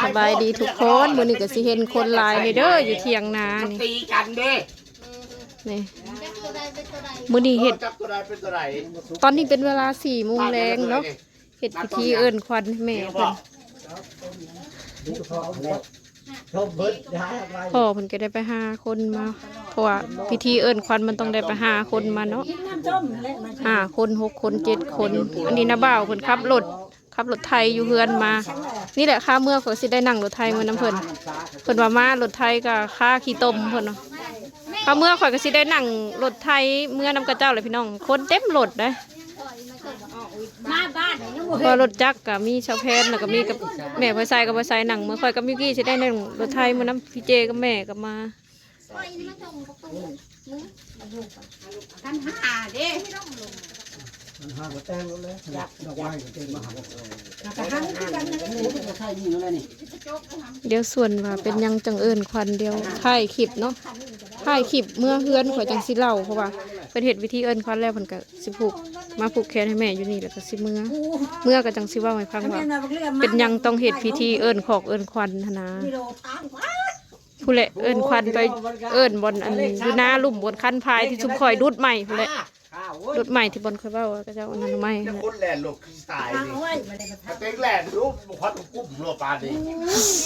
ສະບາຍດີທຸກຄົນ ມື້ນີ້ກໍຊິເຫັນຄົນຫຼາຍແດ່ເດີ ຢູ່ຖຽງນານີ້ ຕີກັນເດ້ ນີ້ ມື້ນີ້ເຮັດ ຈັກຕົວໃດເປັນຕົວໃດ ຕອນນີ້ເປັນເວລາສີ່ໂມງແລງເນາະ ເຮັດພິທີເອີ້ນຂວັນໃຫ້ແມ່ເພິ່ນ ພໍ່ເພິ່ນກໍໄດ້ໄປຫາຄົນມາ ເພາະວ່າພິທີເອີ້ນຂວັນມັນຕ້ອງໄດ້ໄປຫາຄົນມາເນາະ ຫ້າຄົນ ຫົກຄົນ ເຈັດຄົນ ອັນນີ້ນ້າບ່າວເພິ່ນຂັບລົດ ຂັບລົດໄຖຢູ່ເຮືອນມາ ນີ້ແຫຼະ ຄາເມືອຂ້ອຍຊິໄດ້ນັ່ງລົດໄຖເມືອນຳເພິ່ນ ເພິ່ນວ່າມາລົດໄຖກໍຄາຂີ້ຕົມເພິ່ນວ່າ ຄາເມືອຂ້ອຍກໍຊິໄດ້ນັ່ງລົດໄຖເມືອນຳຂະເຈົ້າແຫຼະພີ່ນ້ອງ ຄົນເຕັມລົດເດ້ ມາບ້ານນີ້ຍັງບໍ່ເຫັນ ເພາະລົດຈັກກໍມີຊາວແພນ ແລ້ວກໍມີກັບແມ່ພອຍໄຊກັບພອຍໄຊນັ່ງເມືອ ຂ້ອຍກັບມິວກີ້ຊິໄດ້ນັ່ງລົດໄຖເມືອນຳພີ່ເຈກັບແມ່ກັບມາ ພັນຫ້າເດ້ ພັນຫ້າກໍແຕ່ງແລ້ວ ດອກໄມ້ກໍເຕັມມາຫາ ດຽວສ່ວນວ່າເປັນຫຍັງຈັ່ງເອີ້ນຂວັນ ດຽວຖ່າຍຄລິບເນາະ ຖ່າຍຄລິບເມືອເຮືອນຂ້ອຍຈັ່ງຊິເລົ່າ ເພາະວ່າເພິ່ນເຮັດພິທີເອີ້ນຂວັນແລ້ວ ເພິ່ນກໍຊິຜູກ ມາຜູກແຂນໃຫ້ແມ່ຢູ່ນີ້ ແລ້ວກໍຊິເມືອ ເມືອກໍຈັ່ງຊິເວົ້າໃຫ້ຟັງວ່າ ເປັນຫຍັງຕ້ອງເຮັດພິທີເອີ້ນຂອກເອີ້ນຂວັນຫັ້ນນາ. ຜູ້ແຫຼະເອີ້ນຂວັນໄປ ເອີ້ນບ່ອນອັນຢູ່ນາລຸ່ມ ບ່ອນຄັນພາຍທີ່ຊຸມຂ້ອຍດູດໄມ້ພຸ້ນແຫຼະ ດູດໄມ້ທີ່ບ່ອນຂ້ອຍເວົ້າວ່າເຂົາເຈົ້າອັນນັ້ນໄມ້ຫັ້ນແຫຼະ ຄົນແລ່ນລົດຄືຕາຍນີ້ ກະເຕັກແລ່ນຢູ່ ບໍ່ຄວັນກຸ້ມໂລປານນີ້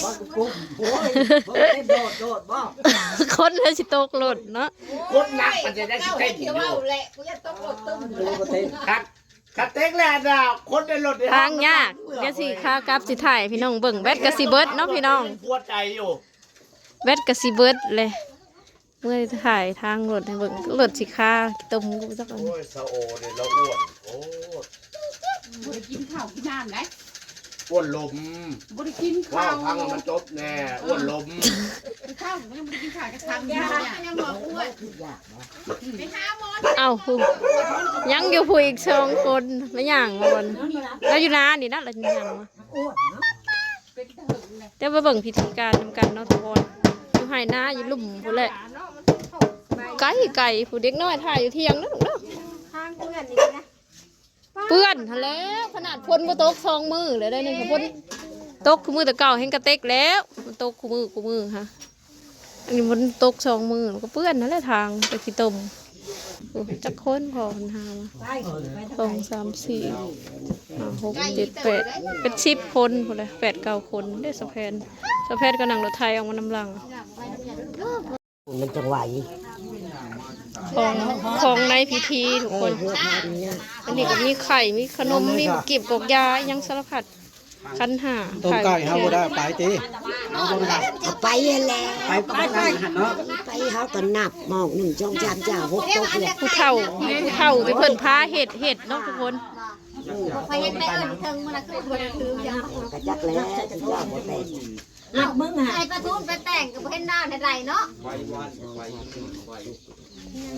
ຄວັນກຸ້ມ ໂອ້ຍ ເບິ່ງເຕັມໂດດໂດດບໍ່ ຄົນແລ້ວຊິຕົກລົດເນາະ ຄົນໜັກປານໃດໄດ້ຊິເຕັ້ນຢູ່ ກະເຕັກແລ່ນນະ ຄົນໃນລົດນີ້ ທາງຍາກ ດຽວຊິຂາກັບຊິຖ່າຍໃຫ້ພີ່ນ້ອງເບິ່ງ ແບັດກະຊິເບິດເນາະພີ່ນ້ອງ ຫົວໃຈຢູ່ ແບັດກະຊິເບິດເລີຍ ເມື່ອຍຖ່າຍທາງລົດໃຫ້ເບິ່ງ ລົດຊິຄາຕົມຢູ່ຈັກອັນ ໂອ້ຍ ສາໂອນີ້ລາວອ້ວນໂພດ ບໍ່ໄດ້ກິນເຂົ້າກິນນ້ຳໃດ ອ້ວນລົມ ບໍ່ໄດ້ກິນເຂົ້າ ເວົ້າຟັງໃຫ້ມັນຈົບແນ່ ອ້ວນລົມ ເຂົ້າຍັງບໍ່ໄດ້ກິນເຂົ້າຈັກຄຳ ຍັງບໍ່ອ້ວນ ໄປຫາໝໍ ເອົ້າ ຍັງຢູ່ຜູ້ອີກສອງຄົນ ມາຍ່າງມາບ່ອນ ລາວຢູ່ນານີ້ນະ ລາວຍ່າງມາ ດຽວໄປເບິ່ງພິທີການນຳກັນເນາະທຸກຄົນ ຢູ່ໄຮ່ນາຢູ່ລຸ່ມພຸ້ນແຫຼະ ໄກໆ ຜູ້ເດັກນ້ອຍຖ້າຢູ່ຖຽງເດີລູກເດີ ທາງເປື້ອນນີ້ນະ ເປື້ອນຫັ້ນແຫຼະ ຂະໜາດຝົນບໍ່ຕົກສອງມື້ແລ້ວໄດ໋ນີ້ ຝົນຕົກຄູ່ມື້ ແຕ່ເກົ່າແຮງກະເຕັກແລ້ວ ມັນຕົກຄູ່ມື້ຄູ່ມື້ຫະ ອັນນີ້ມັນຕົກສອງມື້ ມັນກໍເປື້ອນຫັ້ນແຫຼະທາງ ແຕ່ຂີ້ຕົມ ໂອ້ ຈັກຄົນພໍ່ເພິ່ນຫາມາ ສອງ ສາມ ສີ່ ຫ້າ ຫົກ ເຈັດ ແປດ ເປັນສິບຄົນພຸ້ນແຫຼະ ແປດ ເກົ້າຄົນເດ້ ສາວແພນ ສາວແພນກໍນັ່ງລົດໄຖອອກມານຳຫຼັງ ມັນຈັ່ງໄຫວ ຂອງ ຂອງໃນພິທີທຸກຄົນ ເອີ ອັນນີ້ກໍມີໄຂ່ ມີຂະໜົມ ມີໝາກກີບ ກອກຢາ ອີ່ຫຍັງສາລະພັດ ຂັນຫ້າ ຕົ້ມໄກ່ເຮົາບໍ່ໄດ້ເອົາໄປຕິ ເອົາໄປຫັ້ນແຫຼະ ໄປ ໄປ ໄປເຮົາກໍນັບໝອກ ໜຶ່ງ ສອງ ສາມ ສີ່ ຫ້າ ຫົກ ຕົກແຫຼະ ຜູ້ເຖົ້າ ໃຫ້ຜູ້ເຖົ້າທີ່ເພິ່ນພາເຮັດ ເຮັດເນາະທຸກຄົນ ຂ້ອຍເຮັດໄປເອີ້ນເທິງມື້ລະຄືນ ກະຈັກແຫຼະ ເຈົ້າບໍ່ແຕ່ງ ເອົ້າ ໃສ່ປາທູນໄປແຕ່ງກໍບໍ່ເຫັນນານໃດເນາະ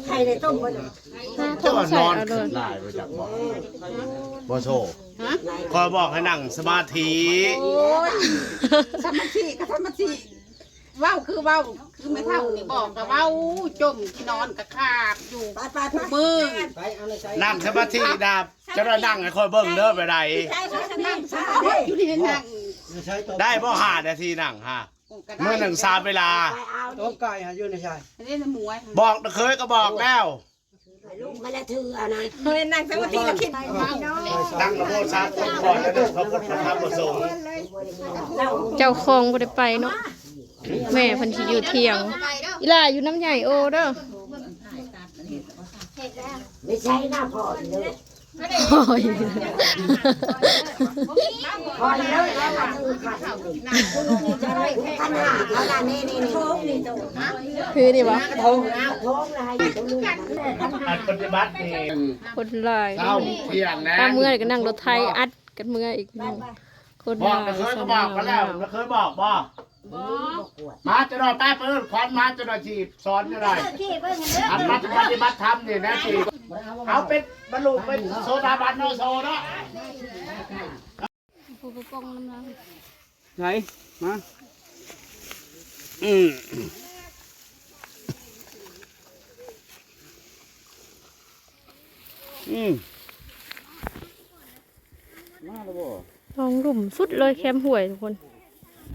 ໄຂ່ໄດ້ຕົ້ມບໍ່ ເຈົ້າວ່ານອນຂຶ້ນຫຼາຍບໍ່ຈັກບໍ່ ບໍ່ໂຊ ຮະ ຂ້ອຍບອກໃຫ້ນັ່ງສະມາທິ ໂອ້ຍ ສະມາທິກໍສະມາທິ ເວົ້າຄືເວົ້າ ຄືແມ່ເຖົ້ານີ້ບອກກໍເວົ້າ ຈົ່ມທີ່ນອນກໍຂາບຢູ່ ໄປໆໆ ມື້ ໄປ ໄປ ນັ່ງສະມາທິນະ ເຈົ້າໄດ້ນັ່ງໃຫ້ຂ້ອຍເບິ່ງເດີ ໄປໃດ ໃຊ້ສະມາທິ ຢູ່ນີ້ນັ່ງ ໄດ້ບໍ່ ຫ້ານາທີນັ່ງຫາ ມື້ໜຶ່ງສາມເວລາ ໄປເອົາ ຕົ້ມໄກ່ຫາຢູ່ໃນໃສ ອັນນີ້ນະໝວຍ ບອກນະເຂີຍກໍບອກແລ້ວ ໃຫ້ລູກມາລະຖືເອົານະ ເຮີຍ ນັ່ງສະມາທິລະຄິດ ຕັ້ງນະໂມສາມຈົບກ່ອນ ແລ້ວເດີ ພະພຸດທະທຳພະສົງ ເຈົ້າຂອງບໍ່ໄດ້ໄປເນາະ ແມ່ເພິ່ນຊິຢູ່ຖຽງ ອີ່ຫຼ້າຢູ່ນຳໃຫຍ່ໂອເດີ ໄປໃສນະພໍ່ເດີ ໂອ້ຍ ພໍແລ້ວ ແລ້ວມາຖືຂັນ ຂັນຫ້າເທົ່ານັ້ນ ນີ້ໆໆ ຄືນີ້ບໍ່ ອັນປະຕິບັດນີ້ ຄົນຫຼາຍ ເຊົ້າທ່ຽງແລະ ຕາມເມືອກໍນັ່ງລົດໄຖອັດກັນເມືອອີກ ພີ່ນ້ອງ ຄົນຫຼາຍ ບອກນະເຂີຍກໍບອກໄປແລ້ວ ນະເຂີຍບອກບໍ່? ບໍ່ ມາຈັກໜ່ອຍ ໄປ ໄປເອີ້ນຂວັນມາຈັກໜ່ອຍ ຊິສອນຈັກໜ່ອຍ ອັນມາປະຕິບັດທຳນີ້ນະ ຊິເອົາເປັນບັນລຸເປັນໂສດາບັນເນາະ ໂສເນາະ ໃສ ມາ ອືມ ອືມ ມາແລ້ວບໍ່? ໜອງລຸ່ມສຸດເລີຍ ແຄມຫ້ວຍທຸກຄົນ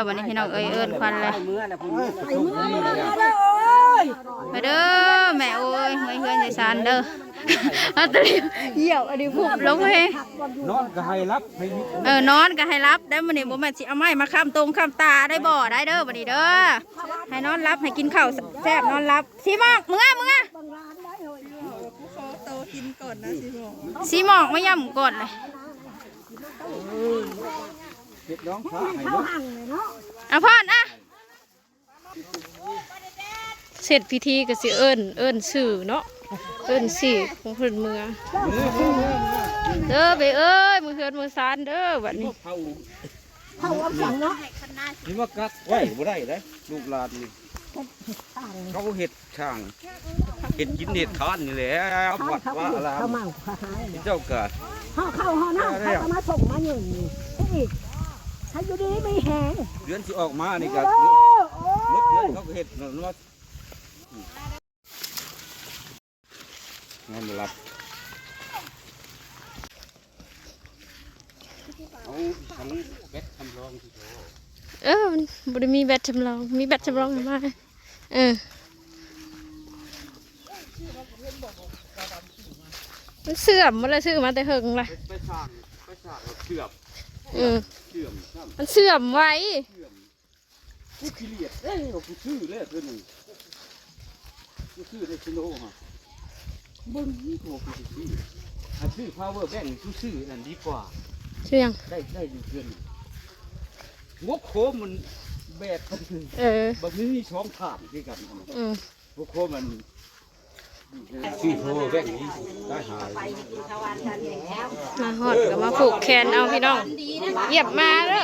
ວ ບັດນີ້ພີ່ນ້ອງເອີຍ ເອີ້ນຂວັນແລ້ວ. ໄປເດີແມ່ໂອ້ຍ ເມືອເຮືອນໃສ່ຊານເດີ. ເອົາຕະຫຼຽວ ຢ້ຽວອັນນີ້ພຸບລົງເຮ. ນອນກໍໃຫ້ຫຼັບໃຫ້ ເອີ ນອນກໍໃຫ້ຫຼັບໄດ້ມື້ນີ້ ບໍ່ແມ່ນຊິເອົາໄມ້ມາຄ້ຳຕົງຄ້ຳຕາໄດ້ບໍ່ ໄດ້ເດີບັດນີ້ເດີ. ໃຫ້ນອນຫຼັບ ໃຫ້ກິນເຂົ້າແຊບ ນອນຫຼັບ. ສີໝອກ ເມືອ ເມືອ ເບິ່ງຫຼານໄດ້ເຮີ້ຍ. ຂໍໂຕກິນກ່ອນນະສີໝອກ ສີໝອກມາຢ້ຳກ່ອນເລີຍ. ເຮັດນ້ອງພາໃຫ້ເນາະ ອາພອນ ອະ ເສັດພິທີກໍຊິເອີ້ນ ເອີ້ນຊື່ເນາະ ເອີ້ນຊື່ຂອງເພິ່ນເມືອ. ເດີເບເອີຍ ເມືອເຮືອນເມືອຊານເດີບັດນີ້. ເຂົາເອົາສັງເນາະ ຊິມາກັກໄວ້ບໍ່ໄດ້ເດ້ ລູກຫຼານນີ້ ເຂົາເຮັດ ຊ່າງເຮັດກິນເຮັດທານນີ້ແຫຼະ ວັດວາອາລາມ ເຂົາເມາເຂົາຫາຍ ເຈົ້າກໍ ເຮົາເຂົ້າເຮົານ້ຳ ເຂົາກໍມາສົ່ງມາຍື່ນນີ້ອີກ ໃຫ້ຢູ່ດີມີແຮງ. ເດືອນຊິອອກມານີ້ກໍ ເອີ ເອີ ໝົດເດືອນເຂົາກໍເຮັດເນາະ ນອນບໍ່ຫຼັບ. ເອົາຖັງແບັດສຳລອງຊິໂທ. ເອີ ມັນບໍ່ໄດ້ມີແບັດສຳລອງ ມີແບັດສຳລອງມາ. ເອີ ມັນເສື່ອມໝົດແລ້ວ ຊື້ມາແຕ່ເຫິງລະ ໄປ ໄປສ້າງ ໄປສ້າງເສື່ອມ. ເອີ ເສື່ອມຊ້ຳ ມັນເສື່ອມໄວ ເສື່ອມ. ກູຂີ້ລຽດເດ້ ກູຊື້ແລ້ວເທື່ອໜຶ່ງ ກູຊື້ໄດ້ຊິໂນຮະ ເບິ່ງນີ້ ໂອ້ ກູຊິຊື້ ຖ້າຊື້ພາວເວີແບັງ ກູຊື້ອັນນັ້ນດີກວ່າ. ຊື້ຫຍັງ? ໄດ້ ໄດ້ຢູ່ເທື່ອໜຶ່ງ ຫົວໂຄມມັນແບບ ເອີ ບັດນີ້ມີສອງຂ້າງຄືກັນ. ອືມ ຫົວໂຄມມັນ ມາຮອດກໍມາຜູກແຂນເອົາພີ່ນ້ອງ ຢຽບມາເດີ. ເ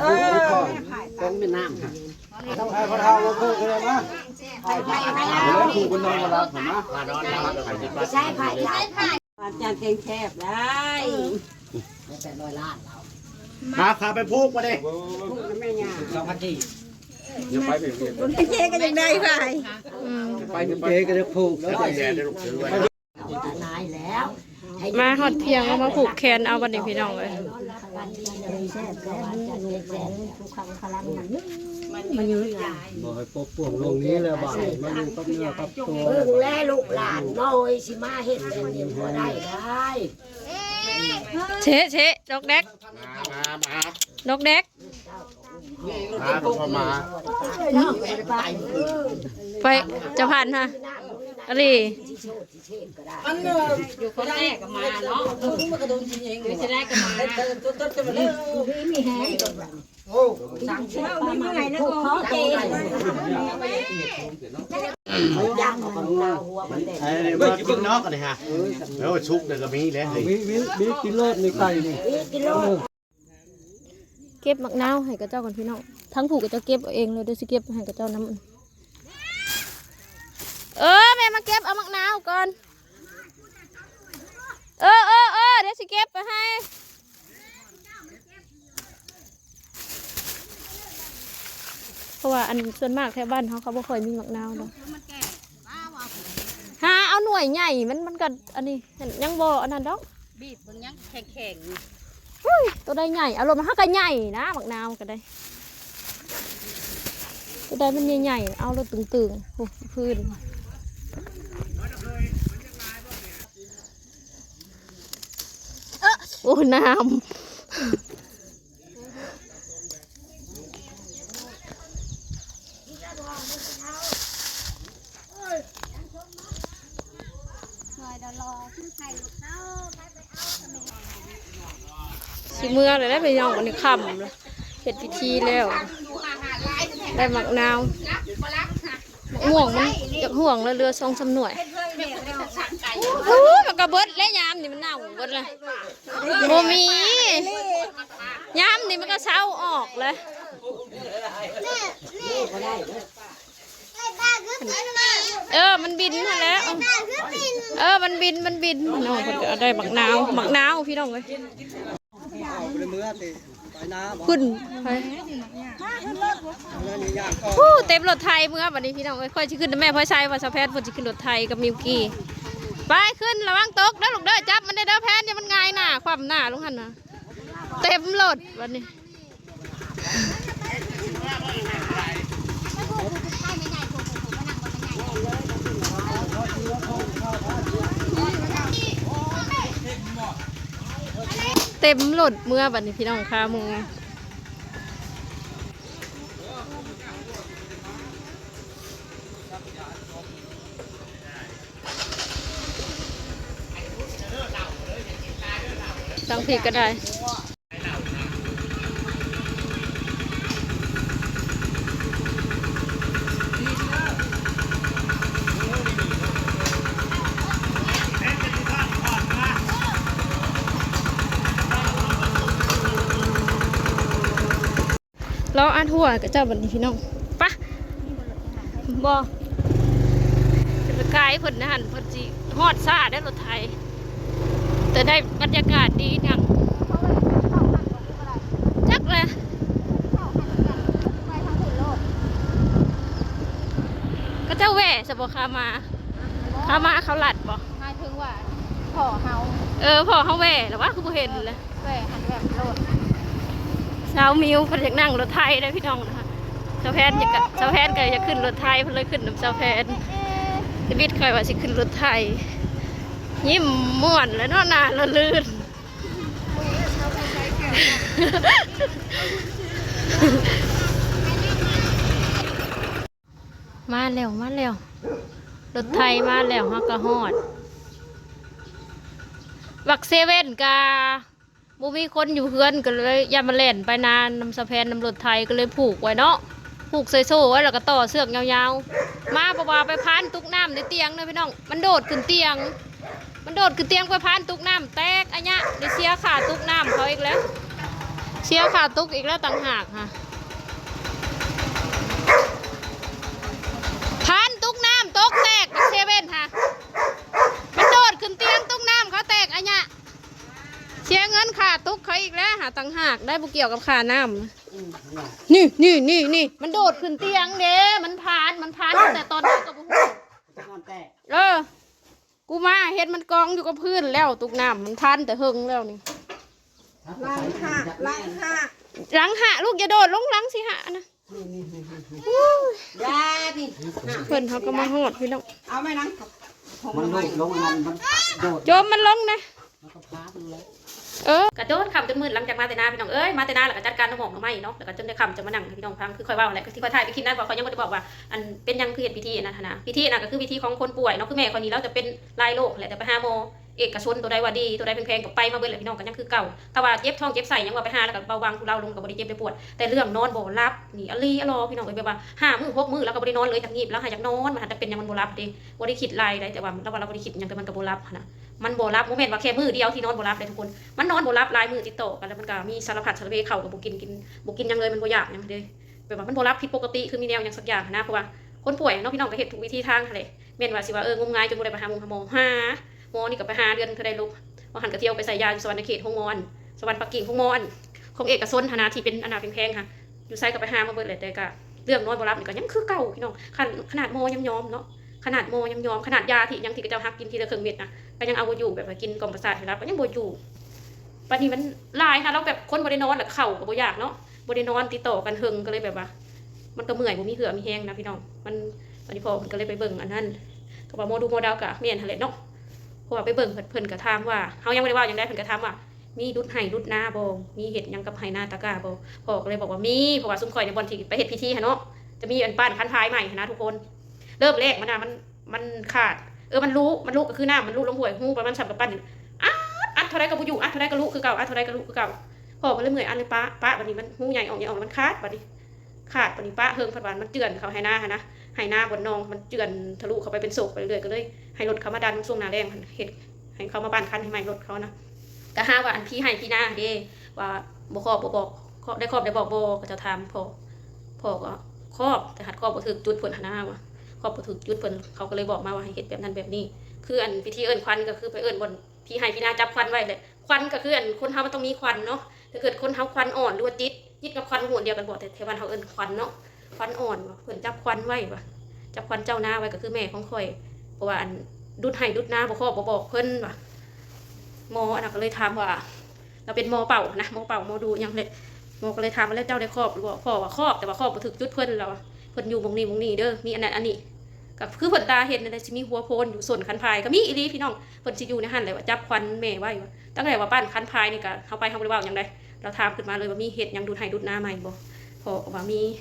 ອີ ຂອງແມ່ນ້ຳ ຕ້ອງໃຫ້ພໍ່ເຖົ້າເພິ່ນກໍໄດ້ມາ ໃຫ້ຜູ້ຄົນນອນບໍ່ຫຼັບຫັ້ນນະ ໃຊ້ໄຜ ອາຈານແກງແຊບໄດ້ ແປດຮ້ອຍລ້ານລາວ ຫາ ຫາໄປຜູກມາເດ້ ຜູກແມ່ຍ່າ ສອງພັນກີບ ຢ່າໄປເພິ່ນ ເຈກໍຍັງໄດ້ໄປ ອືມ ໄປເພິ່ນ ເຈກໍໄດ້ຜູກ ຫຼາຍແລ້ວ ມາຮອດທ່ຽງ ເອົາມາຜູກແຂນເອົາບັດນີ້ພີ່ນ້ອງເອີຍ. ບໍ່ໃຫ້ປົກປ້ອງໂລກນີ້ແຫຼະ ບາດນີ້ມາຢູ່ກັບເນື້ອກັບຕົວ ເບິ່ງແລລູກຫຼານນ້ອຍ ຊິມາເຮັດແບບນີ້ບໍ່ໄດ້ເດ້. ເຊະ ເຊະ ດອກແດກ ມາ ມາ ມາ ດອກແດກ ມາ ມາ ໄປ ເຈົ້າພັນຮະ ອາລີ ຢູ່ຄົນແລກກໍມາເນາະ ຄືຊິໄດ້ກໍມາ ມີແຮງ ໂອ້ ສັ່ງເຊົ້າມີເມື່ອຍແລ້ວກໍເຈັບ ເບິ່ງຢູ່ເບິ່ງນອກອັນນີ້ຮະ ເອີ ສຸກແລ້ວກໍມີແລ້ວ ມີ ມີ ມີກິນໂລດ ມີໄກ່ນີ້ ມີກິນໂລດ. ເກັບໝາກນາວໃຫ້ເຂົາເຈົ້າກ່ອນພີ່ນ້ອງ ທັງຜູ້ເຂົາເຈົ້າເກັບເອົາເອງເລີຍ ດຽວຊິເກັບໃຫ້ເຂົາເຈົ້ານຳ. ເອີ ແມ່ມາເກັບເອົາໝາກນາວກ່ອນ ເອີ ເອີ ເອີ ດຽວຊິເກັບໄປໃຫ້ ເພາະວ່າອັນສ່ວນມາກແຖວບ້ານເຮົາ ເຂົາບໍ່ຄ່ອຍມີໝາກນາວດອກ ຫາເອົາໜ່ວຍໃຫຍ່ ມັນ ມັນກໍອັນນີ້ ຍັງບໍ່ອັນນັ້ນດອກ ບີບເບິ່ງຍັງແຂງໆຢູ່. ໂອ້ຍ ໂຕໃດໃຫຍ່ ເອົາລົງມາ ຫາກະໃຫຍ່ນະ ໝາກນາວກໍໄດ້ ໂຕໃດມັນໃຫຍ່ໆ ເອົາໂລດຕຶງໆ ໂອ້ ພື້ນ ໂອ້ ນ້ຳ. ຊິເມືອແລ້ວເດ້ພີ່ນ້ອງ ອັນນີ້ຄ່ຳແລ້ວ ເຮັດພິທີແລ້ວ ໄດ້ໝາກນາວ ໝາກມ່ວງມັນຢາກຮ່ວງແລ້ວ ເຫຼືອສອງສາມໜ່ວຍ. ໂອ້ ມັນກໍເບິດແລ້ວ ຍາມນີ້ມັນເນົ່າເບິດແລ້ວ ບໍ່ມີ ຍາມນີ້ມັນກໍເຊົາອອກແລ້ວ. ເອີ ມັນບິນຫັ້ນແຫຼະ ເອີ ມັນບິນ ມັນບິນ ນ້ອງເພິ່ນກໍເອົາໄດ້ໝາກນາວ ໝາກນາວພີ່ນ້ອງເອີຍ ຂຶ້ນໄປ ໂອ້ ເຕັມລົດໄຖເມືອບັດນີ້ພີ່ນ້ອງເອີຍ. ຂ້ອຍຊິຂຶ້ນນຳແມ່ພອຍໄຊວ່າ ສາວແພນເພິ່ນຊິຂຶ້ນລົດໄຖກັບມິວກີ້ ໄປຂຶ້ນ ລະວັງຕົກເດີລູກເດີ ຈັບມັນເດີ ແພນ ຢ່າມັນຫງາຍໜ້າ ຄວ່ຳໜ້າລົງຫັ້ນນະ ເຕັມລົດບັດນີ້. ເຕັມລົດເມືອບັດນີ້ພີ່ນ້ອງ ຄາໝູ່ ທາງພີ້ກໍໄດ້. ລໍອັດຫົວໃຫ້ເຂົາເຈົ້າບັດນີ້ພີ່ນ້ອງ ປະ ບໍ່ ໄກເພິ່ນຫັ້ນ ເພິ່ນຊິຮອດຊ້າໄດ໋ລົດໄຖ ແຕ່ໄດ້ບັນຍາກາດດີຫຍັງ ຈັກແຫຼະ ເຂົາເຈົ້າແວ່ຊະບໍ່ ຂາມາ ຂາມາເຂົາລັດບໍ່ ໝາຍເຖິງວ່າພໍ້ເຮົາ ເອີ ພໍ້ເຮົາແວ່ແລ້ວຫວາ ຄືບໍ່ເຫັນແຫຼະ. ແວ່ຫັ້ນແວ່ໂລດ ສາວມິວເພິ່ນຢາກນັ່ງລົດໄຖເດ້ພີ່ນ້ອງ ສາວແພນຢາກ ສາວແພນກໍຢາກຂຶ້ນລົດໄຖ ເພິ່ນເລີຍຂຶ້ນນຳສາວແພນ. ທຳອິດຂ້ອຍວ່າຊິຂຶ້ນລົດໄຖ ຍິ້ມມ່ວນແຫຼະເນາະ ໜ້າລະລື່ນ. ມາແລ້ວ ມາແລ້ວ ລົດໄຖມາແລ້ວ ເຮົາກໍຮອດ ບັກເຊເວັນກະບໍ່ມີຄົນຢູ່ເຮືອນ ກໍເລີຍຢ້ານມາແລ່ນໄປນານຳສາວແພນ ນຳລົດໄຖ ກໍເລີຍຜູກໄວ້ເນາະ ຜູກໃສ່ໂສ້ໄວ້ ແລ້ວກໍຕໍ່ເຊືອກຍາວໆ ມາ ເພາະວ່າໄປພານຕົກນ້ຳໃນຕຽງເດີພີ່ນ້ອງ ມັນໂດດຂຶ້ນຕຽງ. ມັນໂດດຂຶ້ນຕຽງໄປພານຕົກນ້ຳແຕກອະຍະ ໄດ້ເສຍຄ່າຕົກນ້ຳເຂົາອີກແລ້ວ ເສຍຄ່າຕົກອີກແລ້ວຕ່າງຫາກຫະ ພານຕົກນ້ຳຕົກແຕກ ບັກເຊເວັນຫະ ມັນໂດດຂຶ້ນຕຽງຕົກນ້ຳເຂົາແຕກອະຍະ ເສຍເງິນຄ່າຕົກເຂົາອີກແລ້ວຫະ ຕ່າງຫາກໄດ້ ບໍ່ກ່ຽວກັບຄ່ານ້ຳ. ນີ້ ນີ້ ນີ້ ນີ້ ມັນໂດດຂຶ້ນຕຽງເດ້ ມັນພານ ມັນພານຕັ້ງແຕ່ຕອນນັ້ນກໍບໍ່ຮູ້ ເອີ. ກູມາເຫັນມັນກອງຢູ່ກັບພື້ນແລ້ວ ຕຸກນ້ຳມັນທານແຕ່ເຫິງແລ້ວນີ້. ຫຼັງຫະ ຫຼັງຫະ ຫຼັງຫະ ລູກຢ່າໂດດລົງຫຼັງຊິຫະນະ. ນີ້ໆໆໆ ໂອ້ຍ ຢ່ານີ້ ເພິ່ນເຮົາກໍມາຮອດພີ່ນ້ອງ. ເອົາໄມ້ນັ່ງ ມັນໂດດລົງອັນນັ້ນ ມັນໂດດ ໂຈມມັນລົງນະ. ເອີ ກະໂດນຄ່ຳຈົນມືດ ຫຼັງຈາກມາແຕ່ນາພີ່ນ້ອງເອີຍ. ມາແຕ່ນາແລ້ວກະຈັດການເອົາໝອກໜໍ່ໄມ້ເນາະ ແລ້ວກະຈົນໄດ້ຄ່ຳຈັ່ງມານັ່ງໃຫ້ພີ່ນ້ອງຟັງ. ຄືຂ້ອຍເວົ້າຫັ້ນແຫຼະ ທີ່ຂ້ອຍຖ່າຍໄປຄລິບນັ້ນ ຂ້ອຍຍັງບໍ່ໄດ້ບອກວ່າ ອັນ ເປັນຫຍັງຄືເຮັດພິທີອັນນັ້ນຫັ້ນນະ. ພິທີນັ້ນກະຄືພິທີຂອງຄົນປ່ວຍເນາະ ຄືແມ່ຂ້ອຍນີ້ລາວຈະເປັນຫຼາຍໂລກຫັ້ນແຫຼະ ແຕ່ໄປຫາໝໍເອກະຊົນ ໂຕໃດວ່າດີ ໂຕໃດແພງໆ ກະໄປມາເບິດແຫຼະພີ່ນ້ອງ ກະຍັງຄືເກົ່າ. ຖ້າວ່າເຈັບທ້ອງເຈັບໄສ້ຫຍັງວ່າໄປຫາແລ້ວກະເບົາບາງ ທຸເລົາລົງ ກະບໍ່ໄດ້ເຈັບໄດ້ປວດ. ແຕ່ເລື່ອງນອນບໍ່ຫຼັບນີ້ ອີ່ຫຼີອີ່ຫຼໍພີ່ນ້ອງເອີຍ ແບບວ່າຫ້າມື້ຫົກມື້ລາວກະບໍ່ໄດ້ນອນເລີຍ ຈັກງີບ ລາວຫາຢາກນອນ ວ່າຫັ້ນ ຈັກເປັນຫຍັງມັນບໍ່ຫຼັບເດ. ບໍ່ໄດ້ຄິດຫຼາຍໃດ ແຕ່ວ່າລາວວ່າລາວບໍ່ໄດ້ຄິດຫຍັງ ແຕ່ມັນກະບໍ່ຫຼັບຫັ້ນນະ. ມັນບໍ່ຫຼັບ ບໍ່ແມ່ນວ່າແຄ່ມື້ດຽວທີ່ນອນບໍ່ຫຼັບເດ້ທຸກຄົນ ມັນນອນບໍ່ຫຼັບຫຼາຍມື້ຕິດຕໍ່ກັນ ແລ້ວມັນກະມີສາລະພັດສາລະເພ ເຂົ້າກະບໍ່ກິນ ກິນ ບໍ່ກິນຫຍັງເລີຍ ມັນບໍ່ຢາກຫຍັງເດ້. ແບບວ່າມັນບໍ່ຫຼັບຜິດປົກກະຕິ ຄືມີແນວຫຍັງສັກຢ່າງຫັ້ນນະ. ເພາະວ່າຄົນປ່ວຍເນາະພີ່ນ້ອງ ກະເຮັດທຸກວິທີທາງຫັ້ນແຫຼະ. ແມ່ນວ່າຊິວ່າ ເອີ ງົມງາຍຈົນບໍ່ໄດ້ໄປຫາໝໍ ຫາ ໝໍນີ້ກະໄປຫາເດືອນເທົ່າໃດລູກ ວ່າຫັ້ນກະທ່ຽວໄປໃສ່ຢາຢູ່ສະຫວັນນະເຂດ ໂຮງໝໍອັນສະຫວັນປັກກິ່ງ ໂຮງໝໍອັນຂອງເອກະຊົນຫັ້ນນະ ທີ່ເປັນອັນໜ້າແພງໆຫັ້ນ ຢູ່ໃສກະໄປຫາມາເບິດແຫຼະ. ແຕ່ກະເລື່ອງນອນບໍ່ຫຼັບນີ້ກະຍັງຄືເກົ່າພີ່ນ້ອງ. ຂະໜາດ ຂະໜາດໝໍຍັງຍອມເນາະ ຂະໜາດໝໍຍັງຍອມ ຂະໜາດຢາທີ່ຫຍັງທີ່ເຂົາເຈົ້າຮັກກິນທີລະເຄິ່ງເມັດນະ ກະຍັງເອົາບໍ່ຢູ່ ແບບວ່າກິນກ່ອມປະສາດໃຫ້ຫຼັບກະຍັງບໍ່ຢູ່. ບາດນີ້ມັນຫຼາຍຫັ້ນ ລາວແບບຄົນບໍ່ໄດ້ນອນ ແລ້ວເຂົ້າກະບໍ່ຢາກເນາະ ບໍ່ໄດ້ນອນຕິດຕໍ່ກັນເຫິງ ກະເລີຍແບບວ່າ ມັນກະເມື່ອຍ ບໍ່ມີເຫື່ອມີແຮງນະພີ່ນ້ອງ. ມັນ ບາດນີ້ພໍ່ເພິ່ນກະເລີຍໄປເບິ່ງອັນນັ້ນ ກະວ່າໝໍດູໝໍເດົາກະແມ່ນຫັ້ນແຫຼະເນາະ. ເພາະວ່າໄປເບິ່ງ ເພິ່ນ ເພິ່ນກະຖາມວ່າ ເຮົາຍັງບໍ່ໄດ້ເວົ້າຫຍັງໃດ ເພິ່ນກະຖາມວ່າ ມີດຸດໄຮ່ດຸດນາບໍ່ ມີເຮັດຫຍັງກັບໄຮ່ນາຕາກ້າບໍ່. ພໍ່ກະເລີຍບອກວ່າມີ ເພາະວ່າຊຸມຂ້ອຍໃນບ່ອນທີ່ໄປເຮັດພິທີຫັ້ນເນາະ ຈະມີອັນປ້ານຄັນພາຍໃໝ່ຫັ້ນນະທຸກຄົນ. ເລີ່ມແລກມັນນະ ມັນ ມັນຂາດ ເອີ ມັນລຸ ມັນລຸກະຄືນ້ຳມັນລຸລົງຫ້ວຍ ຮູປະມານສ່ຳກຳປັ້ນນີ້ ອັດ ອັດເທົ່າໃດກະບໍ່ຢູ່ ອັດເທົ່າໃດກະລຸຄືເກົ່າ ອັດເທົ່າໃດກະລຸຄືເກົ່າ. ພໍ່ກະເລີຍເມື່ອຍອັດເລີຍປະ ປະ ບາດນີ້ມັນຮູໃຫຍ່ອອກໃຫຍ່ອອກ ແລ້ວມັນຂາດ ບາດນີ້ຂາດ ບາດນີ້ປະເຫິງ ເພິ່ນວ່າມັນເຈື່ອນເຂົ້າໄຮ່ນາຫັ້ນນະ ໄຮ່ນາບ່ອນໜອງມັນເຈື່ອນທະລຸເຂົ້າໄປເປັນໂສກໄປເລື້ອຍ ກະເລີຍໃຫ້ລົດເຂົ້າມາດັນຊ່ວງໜ້າແລ້ງຫັ້ນ ເຮັດໃຫ້ເຂົາມາປ້ານຄັນໃຫ້ໃໝ່ລົດເຂົານະ. ກະຫາວ່າອັນຜີໄຮ່ຜີນາເດ້ ວ່າບໍ່ຄອບບໍ່ບອກ ໄດ້ຄອບໄດ້ບອກບໍ່ ເຂົາເຈົ້າຖາມພໍ່ ພໍ່ກະຄອບ ແຕ່ຫາກຄອບບໍ່ຖືກຈຸດເພິ່ນຫັ້ນນາ ວ່າຄອບບໍ່ຖືກຈຸດເພິ່ນ ເຂົາກະເລີຍບອກມາວ່າໃຫ້ເຮັດແບບນັ້ນແບບນີ້. ຄືອັນພິທີເອີ້ນຂວັນກະຄືໄປເອີ້ນບ່ອນ ຜີໄຮ່ຜີນາຈັບຂວັນໄວ້ແຫຼະ. ຂວັນກະຄືອັນຄົນເຮົາມັນຕ້ອງມີຂວັນເນາະ ຖ້າເກີດຄົນເຮົາຂວັນອ່ອນ ຫຼືວ່າຕິດ ຕິດກັບຂວັນ ມັນຮູ້ອັນດຽວກັນບໍ່ ແຕ່ ແຕ່ບ້ານເຮົາເອີ້ນຂວັນເນາະ ຂວັນອ່ອນວ່າ ເພິ່ນຈັບຂວັນໄວ້ວ່າ ຈັບຂວັນເຈົ້ານາໄວ້ ກະຄືແມ່ຂອງຂ້ອຍ ເພາະວ່າອັນດຸດໄຮ່ດຸດນາບໍ່ຄອບບໍ່ບອກເພິ່ນວ່າ. ໝໍອັນນັ້ນກະເລີຍຖາມວ່າ ລາວເປັນໝໍເປົ່າຫັ້ນນະ ໝໍເປົ່າໝໍດູຫຍັງແຫຼະ ໝໍກະເລີຍຖາມວ່າ ແລ້ວເຈົ້າໄດ້ຄອບຫຼືບໍ່ ພໍ່ວ່າຄອບ ແຕ່ວ່າຄອບບໍ່ຖືກຈຸດເພິ່ນ ລາວວ່າ ເພິ່ນຢູ່ໝ່ອງນີ້ໝ່ອງນີ້ເດີ ມີອັນນັ້ນອັນນີ້ ກະຄືເພິ່ນຕາເຫັນຫັ້ນແຫຼະ ຊິມີຫົວໂພນຢູ່ສົ້ນຄັນພາຍ ກະມີອີ່ຫຼີພີ່ນ້ອງ. ເພິ່ນຊິຢູ່ໃນຫັ້ນແຫຼະ ວ່າຈັບຂວັນແມ່ໄວ້ວ່າ ຕັ້ງແຕ່ວ່າປ້ານຄັນພາຍນີ້ກະ ເຮົາໄປເຮົາບໍ່ໄດ້ເວົ້າຫຍັງໃດ ລາວຖາມຂຶ້ນມາເລີຍວ່າ ມີເຮັດຫຍັງດຸດໄຮ່ດຸດນາໃໝ່ບໍ່ ພໍ່ກະວ່າມີ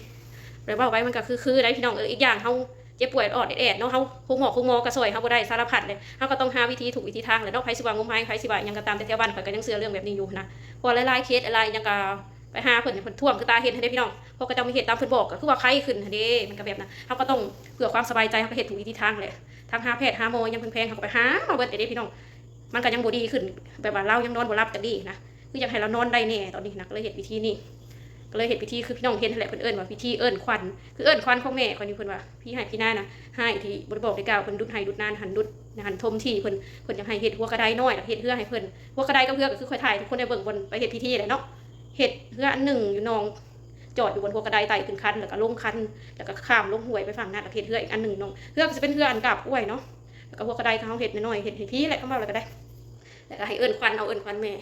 ແລ້ວເວົ້າໄປມັນກະຄືໆໃດພີ່ນ້ອງເອີຍ. ອີກຢ່າງເຮົາເຈັບປ່ວຍອອດໆແອດໆເນາະ ເຮົາໂຮງໝໍໂຮງໝໍກະຊ່ອຍເຮົາບໍ່ໄດ້ສາລະພັດເລີຍ ເຮົາກະຕ້ອງຫາວິທີທຸກວິທີທາງແຫຼະເນາະ. ໃຜຊິວ່າງົມງາຍ ໃຜຊິວ່າຫຍັງກະຕາມ ແຕ່ແຖວບ້ານຂ້ອຍກະຍັງເຊື່ອເລື່ອງແບບນີ້ຢູ່ຫັ້ນນະ ເພາະວ່າຫຼາຍໆເຄສຫຼາຍໆຫຍັງກະ ໄປຫາເພິ່ນ ເພິ່ນທ້ວງຄືຕາເຫັນຫັ້ນເດ້ພີ່ນ້ອງ. ເພາະເຂົາເຈົ້າມາເຮັດຕາມເພິ່ນບອກ ກະຄືວ່າໄຄຂຶ້ນຫັ້ນເດ້ ມັນກະແບບນັ້ນ ເຮົາກະຕ້ອງເພື່ອຄວາມສະບາຍໃຈ ເຮົາກະເຮັດທຸກວິທີທາງແຫຼະ ທັງຫາແພດຫາໝໍຫຍັງແພງໆ ເຮົາກະໄປຫາມາເບິດເດ້ພີ່ນ້ອງ. ມັນກະຍັງບໍ່ດີຂຶ້ນ ແບບວ່າລາວຍັງນອນບໍ່ຫຼັບຈັກດີຫັ້ນນະ ຄືຢາກໃຫ້ລາວນອນໄດ້ແດ່ຕອນນີ້ຫັ້ນນະ ກະເລີຍເຮັດວິທີນີ້ ກະເລີຍເຮັດພິທີຄືພີ່ນ້ອງເຫັນຫັ້ນແຫຼະ ເພິ່ນເອີ້ນວ່າພິທີເອີ້ນຂວັນ ຄືເອີ້ນຂວັນຂອງແມ່ຂ້ອຍນີ້ ເພິ່ນວ່າຜີໄຮ່ຜີນານະ ຮ້າຍທີ່ບໍ່ໄດ້ບອກໄດ້ກ່າວ ເພິ່ນດຸດໄຮ່ດຸດນາຫັ້ນ ດຸດຫັ້ນຖົມທີ່ເພິ່ນ ເພິ່ນຢາກໃຫ້ເຮັດຫົວກະໄດນ້ອຍ ແລ້ວເຮັດເຮືອໃຫ້ເພິ່ນ ຫົວກະໄດກັບເຮືອກະຄືຂ້ອຍຖ່າຍໃຫ້ທຸກຄົນໄດ້ເບິ່ງບ່ອນໄປເຮັດພິທີແຫຼະເນາະ. ເຮັດເຮືອອັນໜຶ່ງຢູ່ໜອງ ຈອດຢູ່ບົນຫົວກະໄດ ໄຕ່ຂຶ້ນຄັນ ແລ້ວກະລົງຄັນ ແລ້ວກະຂ້າມລົງຫ້ວຍໄປຝັ່ງນັ້ນ ແລ້ວກະເຮັດເຮືອອີກອັນໜຶ່ງເນາະ. ເຮືອກະຊິເປັນເຮືອອັນກາບກ້ວຍເນາະ ແລ້ວກະຫົວກະໄດກະເຮົາເຮັດນ້ອຍໆ ເຮັດໃຫ້ພີ້ແຫຼະ ຄຳເວົ້າແລ້ວກະໄດ້ ແລ້ວກະໃຫ້ເອີ້ນຂວັນ ເອົາເອີ້ນຂວັນແມ່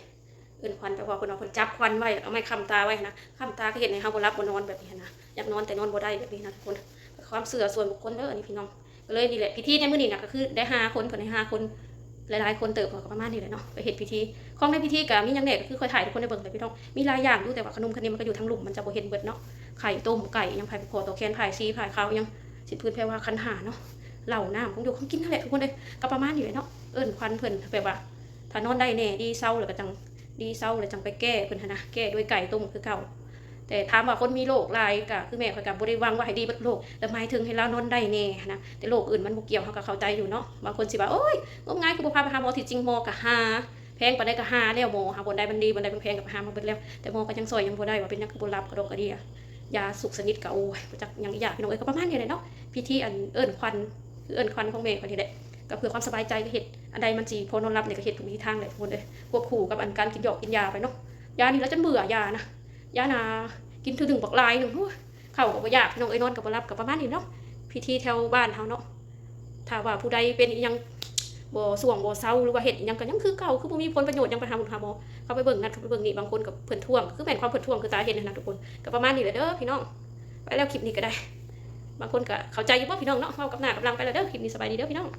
ເອີ້ນຂວັນໄປ ເພາະວ່າເພິ່ນວ່າເພິ່ນຈັບຂວັນໄວ້ ເອົາໄມ້ຄ້ຳຕາໄວ້ຫັ້ນນະ ຄ້ຳຕາກະເຮັດໃຫ້ເຮົາບໍ່ຫຼັບບໍ່ນອນແບບນີ້ຫັ້ນນະ ຢາກນອນແຕ່ນອນບໍ່ໄດ້ແບບນີ້ຫັ້ນນະທຸກຄົນ. ຄວາມເຊື່ອສ່ວນບຸກຄົນເດີອັນນີ້ພີ່ນ້ອງ. ກະເລີຍນີ້ແຫຼະ ພິທີໃນມື້ນີ້ນະ ກະຄືໄດ້ຫ້າຄົນ ເພິ່ນໃຫ້ຫ້າຄົນ ຫຼາຍໆຄົນເຕີບ ກະປະມານນີ້ແຫຼະເນາະ ໄປເຮັດພິທີ. ຂອງໃນພິທີກະມີຫຍັງແດ່ ກະຄືຂ້ອຍຖ່າຍໃຫ້ທຸກຄົນໄດ້ເບິ່ງແຫຼະພີ່ນ້ອງ ມີຫຼາຍຢ່າງຢູ່ ແຕ່ວ່າຂະໜົມຂະໜິມມັນກະຢູ່ທາງລຸ່ມ ມັນຈະບໍ່ເຫັນເບິດເນາະ ໄຂ່ຕົ້ມ ໄກ່ຫຍັງ ໄຜ່ຜໍ່ ຕໍ່ແຂນ ພາຍສີ ພາຍຂາວຫຍັງ ສີດພື້ນແພວາ ຂັນຫ້າເນາະ ເຫຼົ້າ ນ້ຳ ຂອງຢູ່ຂອງກິນຫັ້ນແຫຼະທຸກຄົນເອີຍ. ກະປະມານນີ້ແຫຼະເນາະ ເອີ້ນຂວັນເພິ່ນ ແບບວ່າ ຖ້ານອນໄດ້ແນ່ ດີເຊົາແລ້ວກະຈັ່ງ ດີເຊົາແລ້ວຈັ່ງໄປແກ້ເພິ່ນຫັ້ນນະ ແກ້ດ້ວຍໄກ່ຕົ້ມຄືເກົ່າ. ແຕ່ຖາມວ່າຄົນມີໂລກຫຼາຍ ກະຄືແມ່ຂ້ອຍກະບໍ່ໄດ້ຫວັງວ່າໃຫ້ດີເບິດໂລກ ແຕ່ໝາຍເຖິງໃຫ້ລາວນອນໄດ້ແນ່ຫັ້ນນະ ແຕ່ໂລກອື່ນມັນບໍ່ກ່ຽວ ເຮົາກະເຂົ້າໃຈຢູ່ເນາະ. ບາງຄົນຊິວ່າ ໂອ້ຍ ງົມງາຍ ຄືບໍ່ພາໄປຫາໝໍ ທີ່ຈິງໝໍກະຫາ ແພງປານໃດກະຫາແລ້ວ ໝໍຫາບ່ອນໃດມັນດີ ບ່ອນໃດມັນແພງກະໄປຫາມາເບິດແລ້ວ ແຕ່ໝໍກະຍັງຊ່ອຍຍັງບໍ່ໄດ້ວ່າເປັນຫຍັງຄືບໍ່ຫຼັບກະດອກກະເດຍ ຢາສຸກຊະນິດກະ ໂອ້ຍ ບໍ່ຈັກຫຍັງອີກຢ່າງພີ່ນ້ອງເອີຍ. ກະປະມານນີ້ແຫຼະເນາະ ພິທີອັນເອີ້ນຂວັນ ຄືເອີ້ນຂວັນຂອງແມ່ຂ້ອຍນີ້ແຫຼະ ກະເພື່ອຄວາມສະບາຍໃຈ ກະເຮັດອັນໃດມັນຊິພໍນອນຫຼັບນີ້ ກະເຮັດທຸກວິທີທາງແຫຼະທຸກຄົນເອີຍ ຄວບຄູ່ກັບອັນການກິນຢອກກິນຢາໄປເນາະ. ຢານີ້ລະຈົນເບື່ອ ຢານະ ຢານະ ກິນເທື່ອໜຶ່ງບັກຫຼາຍໜຶ່ງ ໂອ້ຍ ເຂົ້າກະບໍ່ຢາກພີ່ນ້ອງເອີຍ ນອນກະບໍ່ຫຼັບ ກະປະມານນີ້ເນາະ ພິທີແຖວບ້ານເຮົາເນາະ. ຖ້າວ່າຜູ້ໃດເປັນອີ່ຫຍັງ ບໍ່ສ່ວງບໍ່ເຊົາ ຫຼືວ່າເຮັດອີ່ຫຍັງກໍຍັງຄືເກົ່າ ຄືບໍ່ມີຜົນປະໂຫຍດຫຍັງ ໄປຫາໝົດຫາໝໍ ເຂົາໄປເບິ່ງນັ້ນ ເຂົາໄປເບິ່ງນີ້ ບາງຄົນກໍເພິ່ນທ້ວງ ຄືແມ່ນຄວາມເພິ່ນທ້ວງຄືສາເຫດຫັ້ນນະທຸກຄົນ. ກໍປະມານນີ້ແຫຼະເດີພີ່ນ້ອງ ໄປແລ້ວຄລິບນີ້ກໍໄດ້. ບາງຄົນກໍເຂົ້າໃຈຢູ່ບໍ່ພີ່ນ້ອງເນາະ ເວົ້າກັບໜ້າກັບຫຼັງໄປແລ້ວເດີ. ຄລິບນີ້ສະບາຍດີເດີພີ່ນ້ອງ.